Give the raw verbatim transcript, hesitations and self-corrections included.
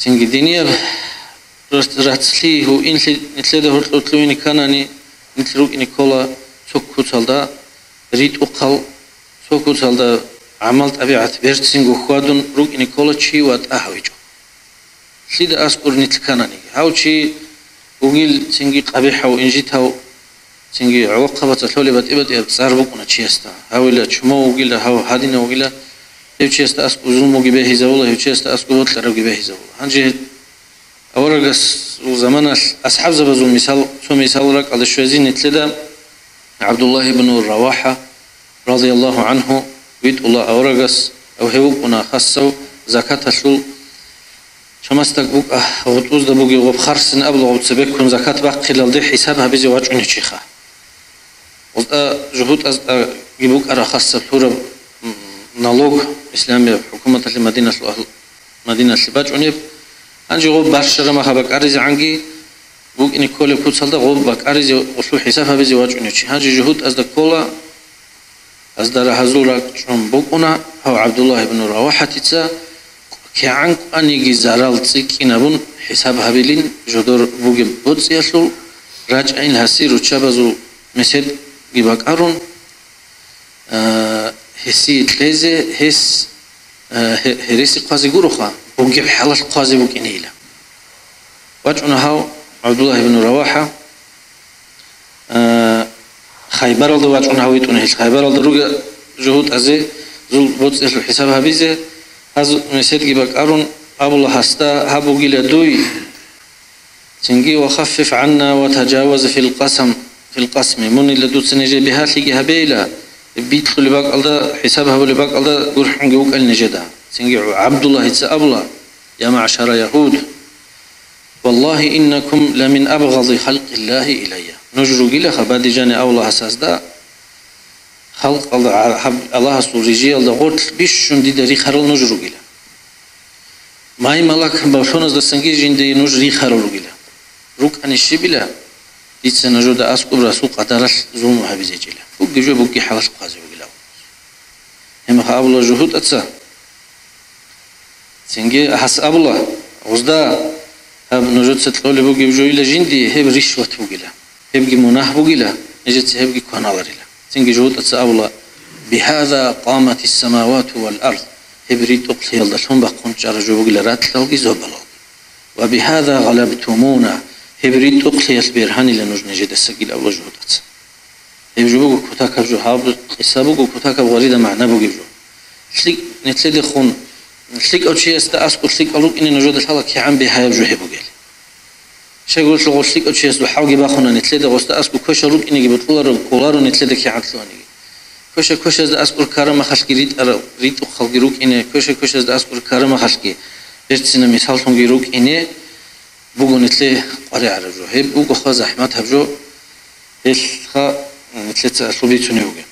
Цинги динияб рац-, рацлъи гьуинлъи нилъеда гьоркьор лъугьине кканани, нилъ рукӀине ккола цо куцалда ритӀухъал, цо куцалда гӀамал-тӀабигӀат берцинго хьвадун рукӀине ккола чи ватӀа гьавичӀо. Лъида аскӀор нилъ ккананиги. Гьав чи вугил цинги къабихӀав, инжитав, цинги гӀолохъабаца лъолеб батӀи-батӀияб цӀар букӀуна чиясда. Гьавила чумав вугила, гьав гьадинав вугила, гьев чиясда аскӀоб зулмуги бегьизавула, гьев чиясда аскӀоб бокьарабги бегьизавула. Гьанже аварагасул заманалъ асхӀабзабазул мисал, цо мисал ракӀалде щвезе нилъеда. ГӀабдуллагь ибн РавахӀа, радияллагьу гӀанхӀу, витӀула аварагас, гьев вукӀуна хасав закаталъул чамасдак букӀа, гъутӀбузда бугеб гъоб харсин абула гъоб цебеккун закат бахъилалде хӀисаб гьабизе вачӀунев чиха. Гъузда жугьутӀаздаги букӀара хасаб лъураб, м, налог исламияб хӀукуматалъе Мадиналъул агьл-, Мадиналъе бачӀунеб. Гьанже гъоб барщараб махаб бакӀаризегӀанги букӀине кколеб куцалда гъоб бакӀаризе гъулъул хӀисаб гьабизе вачӀунев чи. Гьанже жугьутӀазда ккола, азда рагьазул ракӀчӀун букӀуна гьав ГӀабдуллагь ибн РавахӀатица, кигӀан кӀваниги зарал цӀикӀкӀинабун хӀисаб гьабилин жодор бугеб боцӀиялъул рачӀайин гьасие руччабазул меседги бакӀарун, а, гьесие кьезе, гьес, а, гье-, гьереси хъвазе гуроха, бугеб хӀалалъ хъвазе букӀинейила. ВачӀуна гьав ГӀабдуллагь ибн РавахӀа, а, Хайбаралда вачӀун гьав витӀун гьел. Хайбаралда ругел жугьутӀазе зул боцӀиялъул хӀисаб гьабизе, гьаз меседги бакӀарун абула гьасда, гьаб бугила дуй. Цинги: «Ва хаффиф гӀанна ва тажаваз фил къасам, фил къасми». Мунила дуца нижее бигьалъиги гьабейила, бикьулеб бакӀалда, хӀисаб гьабулеб бакӀалда гурхӀунги вукӀал нижеда. Цинги ГӀабдуллагьица абула: «Я маъшара ягьуд, валлагьи иннакум ламин абгъади халкъиллагьи илайя». Нуж ругила хабадижани Аллагьасда, халкъалда гьаб-, Аллагьасул рижиялда гъорлъ бищун дида рихарал нуж ругила. Май-малак бавлъуназдасанги жиндие нуж рихарал ругила. РукӀани щибила, дица нужеда аскӀоб расул къадаралъ зулму гьабизечӀила. Бугеб жо бугеб хӀалалъ хъвазе бугила. Гьебмехалъ абула жугьутӀаца. Цинги гьас абула, гъузда, гьаб нужеца кьолеб бугеб жойила жинди, гьеб ришват бугила, гьебги мунагь бугила, нижеца гьебги кваналарила. Цинги жугьутӀаца абула: «Бигьаза къаматис самавату вал ард», гьеб ритӀухълъиялдалъун бахъун чӀараб жо бугила ракьалги зобалалги. «Ва бигьаза гъалабтумуна», гьеб ритӀухълъиялъ бергьанила нуж нижедасагил абула жугьутӀаца. Гьеб жо буго кутакаб жо, гьаб къиса буго кутакаб гъварида магӀна бугеб жо. ЛъикӀ-, нилъедехун лъикӀав чиясда аскӀор лъикӀал рукӀине нужеда лъала кигӀан бигьаяб жо гьеб бугел. Щайгурелъул гъо лъикӀав чиясда хӀалги бахуна нилъеда, гъосда аскӀор квешал рукӀинеги бокьуларо, кколаро нилъеда кигӀан лъугьаниги. Квеша-квешазда аскӀор ккараб махалъги ритӀарал, ритӀухъалги рукӀине, квеша-квешазда аскӀор ккараб махалъги берцинаб мисаллъунги рукӀине буго нилъее къваригӀараб жо. Гьеб бугоха захӀматаб жо, гьелъха нилъеца асул бицунеб бугеб.